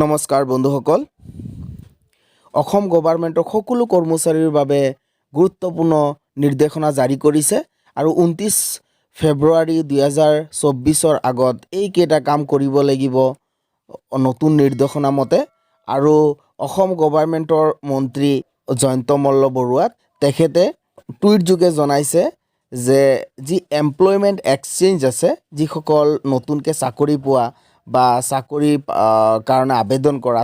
নমস্কাৰ বন্ধুসকল। অসম গভৰ্ণমেণ্টৰ সকলো কৰ্মচাৰীৰ বাবে গুৰুত্বপূৰ্ণ নিৰ্দেশনা জাৰি কৰিছে আৰু 29 ফেব্ৰুৱাৰী 2024ৰ আগত এইকেইটা কাম কৰিব লাগিব নতুন নিৰ্দেশনা মতে। আৰু অসম গভৰ্ণমেণ্টৰ মন্ত্ৰী জয়ন্ত মল্ল বৰুৱা, তেখেতে টুইটযোগে জনাইছে যে যি এমপ্লয়মেণ্ট এক্সচেঞ্জ আছে, যিসকল নতুনকৈ চাকৰি পোৱা বা চাকৰিৰ কাৰণে আবেদন কৰা,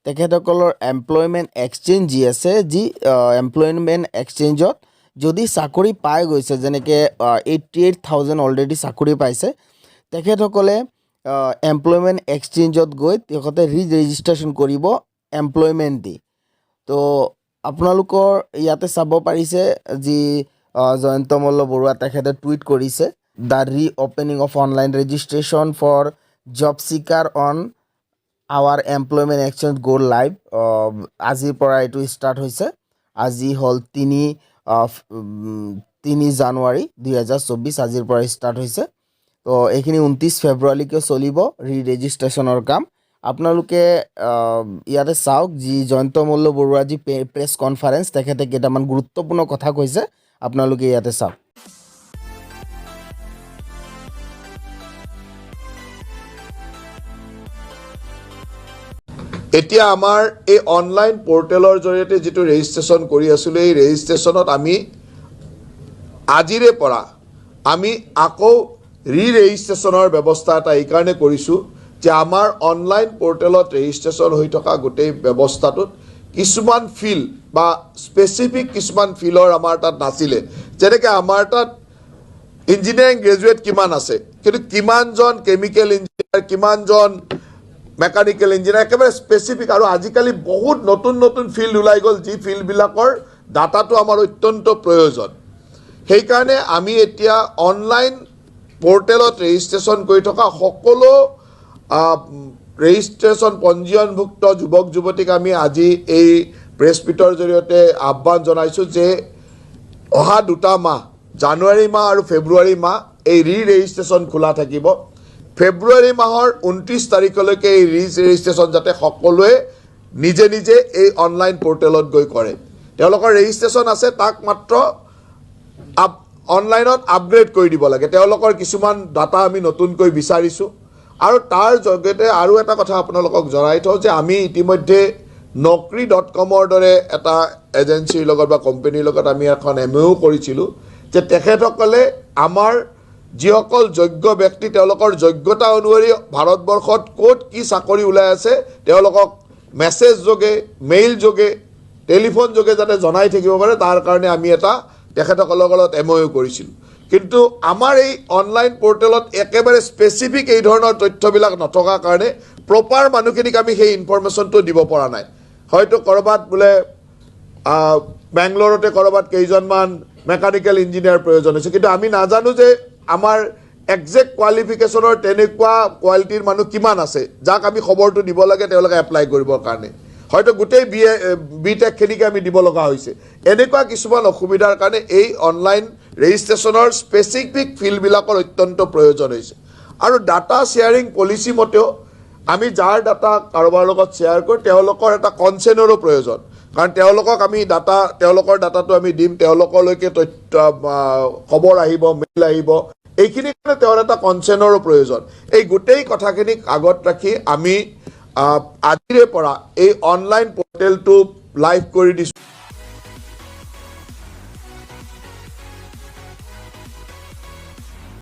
তেখেতসকলৰ এমপ্লয়মেণ্ট এক্সচেঞ্জ যি আছে, যি এমপ্লয়মেণ্ট এক্সচেঞ্জত যদি চাকৰি পাই গৈছে, যেনেকৈ 88,000 অলৰেডি চাকৰি পাইছে, তেখেতসকলে এমপ্লয়মেণ্ট এক্সচেঞ্জত গৈ তেখেতে ৰি ৰেজিষ্ট্ৰেশ্যন কৰিব এমপ্লয়মেণ্ট দি। তো আপোনালোকৰ ইয়াতে চাব পাৰিছে, যি জয়ন্ত মল্ল বৰুৱা, তেখেতে টুইট কৰিছে, "The reopening of online registration for job seeker on our employment exchange go live." আজিৰ পৰা এইটো ষ্টাৰ্ট হৈছে। আজি হ'ল 3 জানুৱাৰী 2024, আজিৰ পৰা ষ্টাৰ্ট হৈছে। তো এইখিনি 29 ফেব্ৰুৱাৰীলৈকে চলিব ৰি ৰেজিষ্ট্ৰেশ্যনৰ কাম। আপোনালোকে ইয়াতে চাওক, যি জয়ন্ত মল্ল বৰুৱা যি প্ৰেছ কনফাৰেঞ্চ, তেখেতে কেইটামান গুৰুত্বপূৰ্ণ কথা কৈছে, আপোনালোকে ইয়াতে চাওক। এতিয়া আমাৰ এই অনলাইন পৰ্টেলৰ জৰিয়তে যিটো ৰেজিষ্ট্ৰেশ্যন কৰি আছিলোঁ, এই ৰেজিষ্ট্ৰেশ্যনত আমি আজিৰে পৰা আমি আকৌ ৰি ৰেজিষ্ট্ৰেশ্যনৰ ব্যৱস্থা এটা এইকাৰণে কৰিছোঁ যে আমাৰ অনলাইন পৰ্টেলত ৰেজিষ্ট্ৰেশ্যন হৈ থকা গোটেই ব্যৱস্থাটোত কিছুমান ফিল্ড বা স্পেচিফিক কিছুমান ফিল্ডৰ আমাৰ তাত নাছিলে। যেনেকৈ আমাৰ তাত ইঞ্জিনিয়াৰিং গ্ৰেজুৱেট কিমান আছে, কিন্তু কিমানজন কেমিকেল ইঞ্জিনিয়াৰ, কিমানজন মেকানিকেল ইঞ্জিনিয়াৰ, একেবাৰে স্পেচিফিক। আৰু আজিকালি বহুত নতুন নতুন ফিল্ড ওলাই গ'ল, যি ফিল্ডবিলাকৰ ডাটাটো আমাৰ অত্যন্ত প্ৰয়োজন। সেইকাৰণে আমি এতিয়া অনলাইন পৰ্টেলত ৰেজিষ্ট্ৰেশ্যন কৰি থকা সকলো ৰেজিষ্ট্ৰেশ্যন পঞ্জীয়নভুক্ত যুৱক যুৱতীক আমি আজি এই প্ৰেছ মিটৰ জৰিয়তে আহ্বান জনাইছোঁ যে অহা 2টা মাহ, জানুৱাৰী মাহ আৰু ফেব্ৰুৱাৰী মাহ, এই ৰি ৰেজিষ্ট্ৰেশ্যন খোলা থাকিব। ফেব্ৰুৱাৰী মাহৰ 29 তাৰিখলৈকে এই ৰি ৰেজিষ্ট্ৰেশ্যন যাতে সকলোৱে নিজে নিজে এই অনলাইন পৰ্টেলত গৈ কৰে। তেওঁলোকৰ ৰেজিষ্ট্ৰেশ্যন আছে, তাক মাত্ৰ অনলাইনত আপগ্ৰেড কৰি দিব লাগে। তেওঁলোকৰ কিছুমান ডাটা আমি নতুনকৈ বিচাৰিছোঁ। আৰু তাৰ জৰিয়তে আৰু এটা কথা আপোনালোকক জনাই থওঁ যে আমি ইতিমধ্যে নকৰি.কমৰ দৰে এটা এজেঞ্চিৰ লগত বা কোম্পেনীৰ লগত আমি এখন এমঅ'ইউ কৰিছিলোঁ যে তেখেতসকলে আমাৰ যিসকল যোগ্য ব্যক্তি, তেওঁলোকৰ যোগ্যতা অনুসৰি ভাৰতবৰ্ষত ক'ত কি চাকৰি ওলাই আছে, তেওঁলোকক মেছেজ যোগে, মেইল যোগে, টেলিফোন যোগে যাতে জনাই থাকিব পাৰে, তাৰ কাৰণে আমি এটা তেখেতসকলৰ লগত এমঅ'ইউ কৰিছিলোঁ। কিন্তু আমাৰ এই অনলাইন পৰ্টেলত একেবাৰে স্পেচিফিক এই ধৰণৰ তথ্যবিলাক নথকাৰ কাৰণে প্ৰপাৰ মানুহখিনিক আমি সেই ইনফৰমেশ্যনটো দিব পৰা নাই। হয়তো ক'ৰবাত বোলে বেংগলোৰতে ক'ৰবাত কেইজনমান মেকানিকেল ইঞ্জিনিয়াৰ প্ৰয়োজন হৈছে, কিন্তু আমি নাজানো যে আমাৰ একজেক্ট কোৱালিফিকেশ্যনৰ তেনেকুৱা কোৱালিটিৰ মানুহ কিমান আছে, যাক আমি খবৰটো দিব লাগে তেওঁলোকে এপ্লাই কৰিবৰ কাৰণে। হয়তো গোটেই বি এ, বি টেকখিনিকে আমি দিব লগা হৈছে। এনেকুৱা কিছুমান অসুবিধাৰ কাৰণে এই অনলাইন ৰেজিষ্ট্ৰেশ্যনৰ স্পেচিফিক ফিল্ডবিলাকৰ অত্যন্ত প্ৰয়োজন হৈছে। আৰু ডাটা শ্বেয়াৰিং পলিচি মতেও আমি যাৰ ডাটা কাৰোবাৰ লগত শ্বেয়াৰ কৰোঁ, তেওঁলোকৰ এটা কনচেণ্টৰো প্ৰয়োজন। কাৰণ তেওঁলোকক আমি ডাটা, তেওঁলোকৰ ডাটাটো আমি দিম, তেওঁলোকলৈকে তথ্য খবৰ আহিব, মেইল আহিব, এইখিনিৰ কাৰণে তেওঁৰ এটা কনচেণ্টৰো প্ৰয়োজন। এই গোটেই কথাখিনিক আগত ৰাখি আমি আজিৰে পৰা এই অনলাইন পৰ্টেলটো লাইভ কৰি দিছোঁ।